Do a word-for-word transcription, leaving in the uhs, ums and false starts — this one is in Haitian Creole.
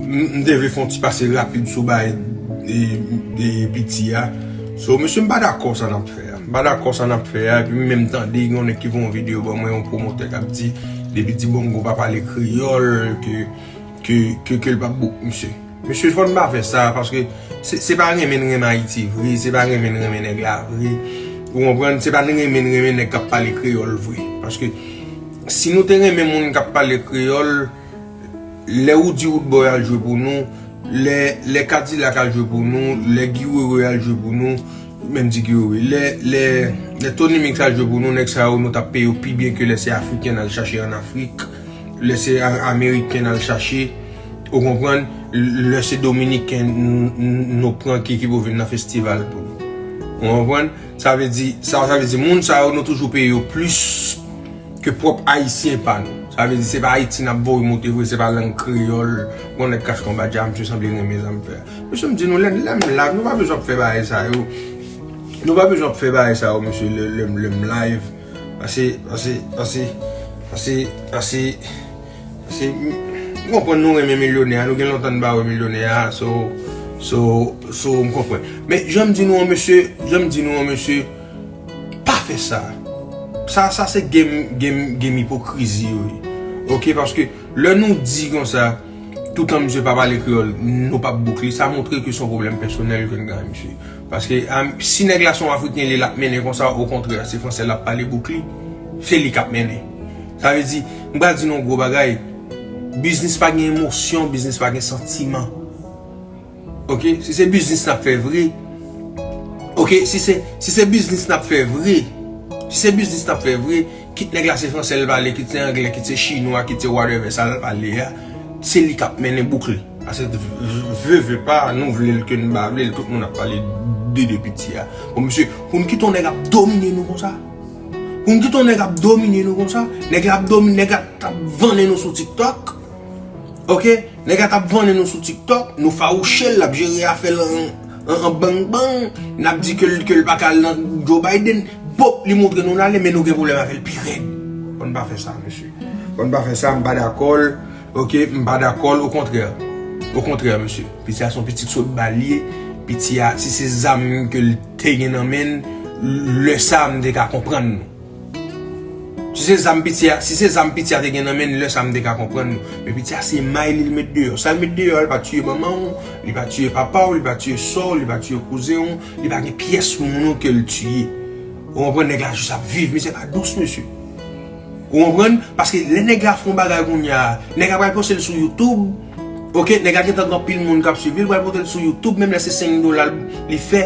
M m te vle fè yon ti pase rapid sou bagay e, e piti a. So, mesye, m pa dakò sa n ap fè a. M pa dakò sa n ap fè a. Epi m menm tande gen yon nèg ki voye yon videyo ban mwen, yon pwomotè k ap di, depi Dibongo pa pale kreyòl, ke, ke, ke, ke l p ap book misye. Mesye, fò n pa fè sa, paske se, se pa renmen n renmen Ayiti vre, se pa renmen n renmen nèg la vre. Ou konprann? Se pa renmen n renmen nèg k ap pale kreyòl vre. Paske si nou te renmen moun k ap pale kreyòl, lè Roody Roodboy al jwe pou nou, lè, lè Kadilak al jwe pou nou, lè Guy Wewe al jwe pou nou, menm di Guy Wewe, lè, lè, lè Tony Mix al jwe pou nou, nèg sa yo, nou t ap peye yo pi byen ke lè se Afriken n al chache ann Afrik, lè se A-, Ameriken n al chache, ou konprann, lè se Dominiken n-, n-, nou pran ki, ki pou vin nan festival pou nou. Ou konprann? Sa vle di, sa, sa vle di, moun sa yo, nou toujou peye yo plis ke pwòp Ayisyen pa nou. Sa vle di, se pa Ayiti n ap voye moute vre, se pa lang kreyòl. Bon, nèg kache anba dja, misye sanble renmen sa m fè a. Mesye, m di nou, lè, lè m live, nou pa bezwen ap fè bagay sa yo. Nou pa bezwen ap fè bagay sa yo, mesye, lè, lè, lè m live. Pase, pase, pase, pase, pase, pase, m konprann nou renmen milyonè a, nou gen lontan n pa wè milyonè a, so, so, so, m konprann. Men, jan m di nou an, mesye, jan m di nou an, mesye, pa fè sa. Sa, sa se game, game, game ipokrizi yo ye. Oke, paske lè nou di konsa, toutan misye pa pale kreyòl, nou p ap book li, sa montre ke se yon pwoblèm pèsonèl ke n gen ak misye. Paske, a, si nèg la se yon Afriken, li l ap mennen konsa, okontrè, se fransè l ap pale book li, se li k ap mennen. Sa vle di, m pral di nou yon gwo bagay, biznis pa gen emosyon, biznis pa gen santiman. Oke, si se biznis n ap fè vre, oke, si se, si se biznis n ap fè vre, si se biznis n ap fè vre, kit nèg la se fransè l pale, kit se anglè, kit se chinwa, kit se whatever sa l pale a, se li k ap mennen bouk li. Paske v-, v-, vle, vle pa, nou vle l ke n pa vle l, tout moun ap pale de, de piti a. Bon, mesye, pou n kite yon nèg ap domine nou konsa? Pou n kite yon nèg ap domine nou konsa? Nèg la ap domine, nèg la t ap vannen nou sou TikTok. Oke? Nèg la t ap vannen nou sou TikTok, nou fawouche l, l ap jere afè l an, an, an bang bang, n ap di ke l, ke l pa ka al nan Joe Biden. Bòp, li montre nou n ale, men nou gen pwoblèm avè l pi rèd. Fò n pa fè sa, mesye. Fò n pa fè sa, m pa dakò l. Oke, m pa dakò l, okontrè. Okontrè, mesye. Piti a se yon piti k sot ba l ye. Piti a, si se zam ke l te gen nan men l, lè sa a m te ka konprann nou. Si se zam piti a, si se zam piti a te gen nan men l, lè sa a m te ka konprann nou. Men piti a se may li l met deyò. Sa l met deyò a, li pa tiye manman w, li pa tiye papa w, li pa tiye sè w, li pa tiye kouzen w, li pa gen pyès moun ou ke l tiye. Ou konprann, nèg la jis ap viv, misye pa dous, mesye. Ou konprann? Paske lè nèg la fè yon bagay kounye a, nèg la pral poste l sou YouTube. Oke, nèg la gentan gen anpil moun k ap swiv li, li pral pote l sou YouTube, menm lè se senk dola li fè,